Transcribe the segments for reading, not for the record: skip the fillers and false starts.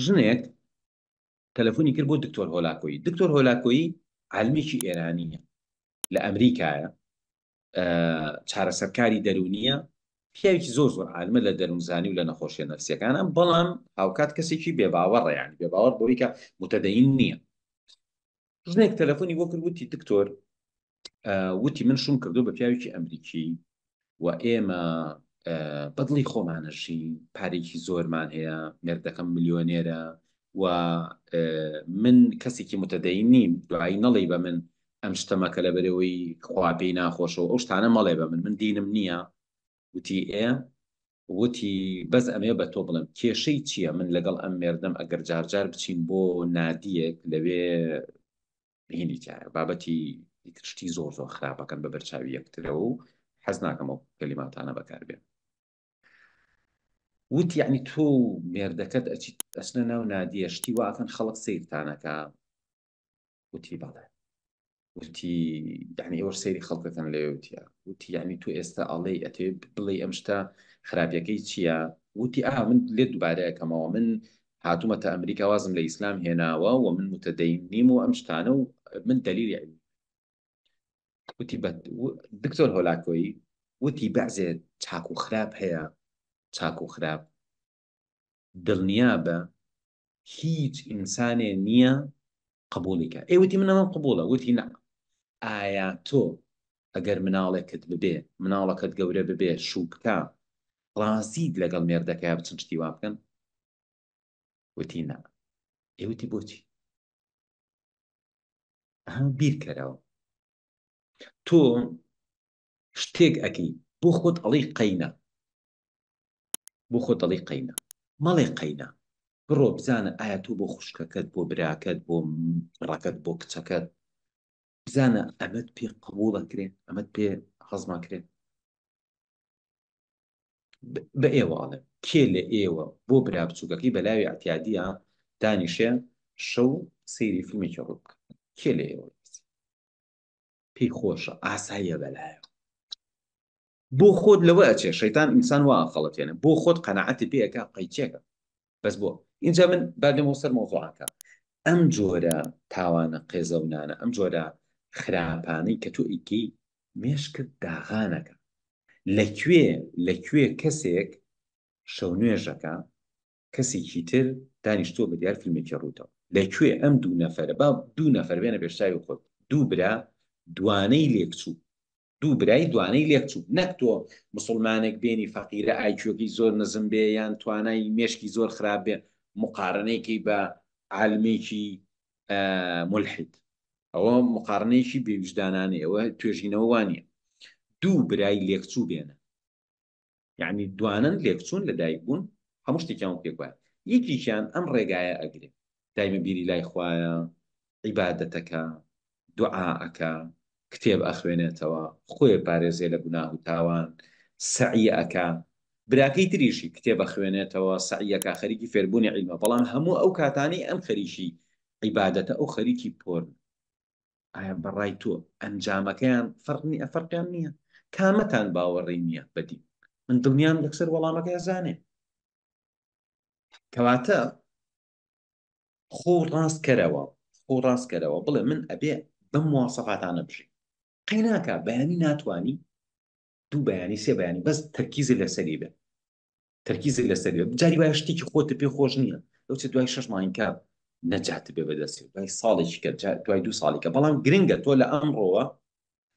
ژنێک تەلەفۆنی کرد بۆ دکتۆر هۆلاکۆیی. دکتۆر هۆلاکۆیی عالمێکی ئێرانییە، لە ئەمریکایە، چارەسەرکاری دەروونییە، پیاوێکی زۆر زۆر عالمە لە دەروونزانی و لە نەخۆشیە نەفسیەکانە، بەڵام هاوکات کەسێکی بێباوەڕە، یانی بێباوەڕ بەوەی کە متەدەین نییە. ژنێک تەلەفۆنی بۆ کرد وتی دکتۆر وتی من شوم کردو بە پیاوێکی ئەمریکی و ئێمە بەدڵی خۆمانە ژین پارێکی زۆرمان هەیە مێردەکەم ملیۆنێرە و من کەسێکی متەدەین نیم دوایی نەڵی بە من ئەم شتەمەکە لە بەرەوەی خوا پێی ناخۆشەوە ئەو شتانە مەڵێ بە من من دینم نییە وتی ئێ وتی بەس ئەمەوێ بە تۆ بڵێم کێشەی چییە من لەگەڵ ئەم مێردەم ئەگەر جارجار بچین بۆ نادیەک لەوێ هینی تایە بابەتی ئیتر شتی زۆر زۆر خراپەکەن بە بەرچاوی یەکترەوە و حەز ناکەم ئەو کەلیماتانە بەکاربێن وتی یعنی تۆ و مێردەکەت ئەچیت ئەچنە ناو نادیە شتی واکەن خەڵک سەیرتانەکە وتی بەڵێ وتی یعنی ئێوەش سەیری خەڵکەکەن لەوێ وتیا وتی یعنی تۆ ئێستا ئەڵێی ئەتەوێ بڵێی ئەم شتە خراپیەکەی چییە وتی ئا من لێت دووبارەیەکەمەوە من هاتوومەتە ئەمریکا وازم لە ئیسلام هێناوە و من متدەین نیم و ئەم شتانە و من دەلیلی علمی وتی بە دکتۆر هۆلاکۆیی وتی بەعزێ چاک و خراپ هەیە چاک و خراپ دڵنیابە هیچ ئینسانێ نییە قبوڵی کە ئێ وتی من ئەمەم قبوڵە وتی نا ئایا تۆ ئەگەر مناڵێکت ببێ مناڵەکەت گەورە ببێ شوو بکا ڕازیت لەگەڵ مێردەکەیا بچن شتی وا بکەن وتی نا ئێ وتی بۆچی ئەها بیرکەرەوە تۆ شتێک ئەکەی بۆ خۆت ئەڵێی قەینە بۆ خۆت دەڵێی قەینا مەڵێ قەینا بڕۆ بزانە ئایا تۆ بۆ خوشکەکەت بۆ براکەت بۆ کوڕەکەت بۆ کچەکەت بزانە ئەمەت پێ قبوڵ ئەکرێ ئەمەت پێ هەزم ئەکرێ بە ئێوە ئەڵێم کێ لە ئێوە بۆ برا بچووکەکەی بە لاوی ئەعتیادیە دانیشێ شەو سەیری فیلمێکی ڕوو بکە کێ لە ئێوە پێی خۆشە ئاساییە بەلایەوە بۆ خۆت لەوە ئەچێ شەیتان ئینسان وا ئەخەڵەتێنێ بۆ خۆت قەناعەتی پێ ئەکا قەیچێکە بەس بۆ ئینجا من با بێمەوە سەر مەوزوعەکە ئەم جۆرە تاوانە قێزەونانە ئەم جۆرە خراپانەی کە تۆ ئیکەی مێشکت داغانەکە لەکوێ لەکوێ کەسێک شەو نوێژەکە کەسێکی تر دانیشتووە بە دیار فیلمێکی ڕووتەوە لەکوێ ئەم دوو نەفەرە با دوو نەفەر بێنە پێشچاوی خۆت دوو برا دوانەی لێکچوو دوو برای دوانەی لێک چوو نەک تۆ موسڵمانێک بێنی فەقیرە ئایکیۆکەی زۆر نزم بێ یان توانای مێشکی زۆر خراپ بێ مقارنەی کەی بە عالمێکی ملحد ئەوە مقارنەیەکی بێویژدانانەیە ئەوە توێژینەوە وانە دوو برای لێکچوو بێنە یعنی دوانن لێکچوون لە دایک بوون هەموو شتێکیان پێک وایە یەکێکیان ئەم ڕێگایە ئەگرێ دایمە بیری لای خوایە عیبادەتەکە دوعا ئەکا کتێب ئەخوێنێتەوە خۆی پارێزێ لە گوناه و تاوان سەعی ئەکا براکەی تریشی کتێب ئەخوێنێتەوە سەعی ئەکا خەریکی فێربوونی عیلمە بەڵام هەموو ئەو کاتانەی ئەم خەریکی عیبادەتە ئەو خەریکی پۆرن ئایا بەڕای تۆ ئەنجامەکەیان فەرق نییە فەرقیان نییە کامەتان باوەڕی نییە بەدی من دڵنیام لەسەر وەڵامەکە زانێ کەواتە خۆ ڕاست کەرەوە خۆ ڕاست کەرەوە بڵێ من ئەبێ بەم مواسەفاتانە بژیم قەیناکە بەیانی ناتوانی دوو بەیانی سێ بەیانی بەس تەرکیزی لەسەری بێ تەرکیزی لەسەری بێ جاری وایە شتێکی خۆت پێ خۆش نییە لەو چێ دوای شەش مانگ کە نەجات بێ بەدەستی دوای ساڵێکی کە دوای دوو ساڵی کە بەڵام گرنگە تۆ لە ئەمڕۆوە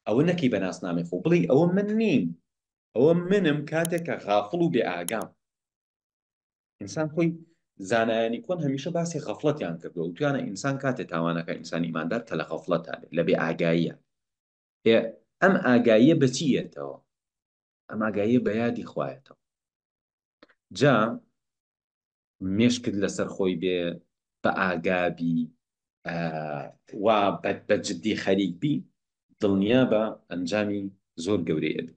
ئەوە نەکەی بە ناسنامەی خۆ بڵێ ئەوە من نیم ئەوە منم کاتێک کە غافڵ و بێ ئاگام ئینسان خۆی زانایانی کۆن هەمیشە باسی غەفڵەتیان کردووە وتویانە ئینسان کاتێ تاوانەکە ئینسانی ئیماندار کە لە غەفڵەتا بێت لە بێ ئاگاییە ئێ ئەم ئاگاییە بە چی یەتەوە ئەم ئاگاییە بە یادی خوایەتەوە جا مێشکت لەسەر خۆی بێ بە ئاگابی وا بە جدی خەریک بی دڵنیا بە ئەنجامی زۆر گەورەی ئەبێ.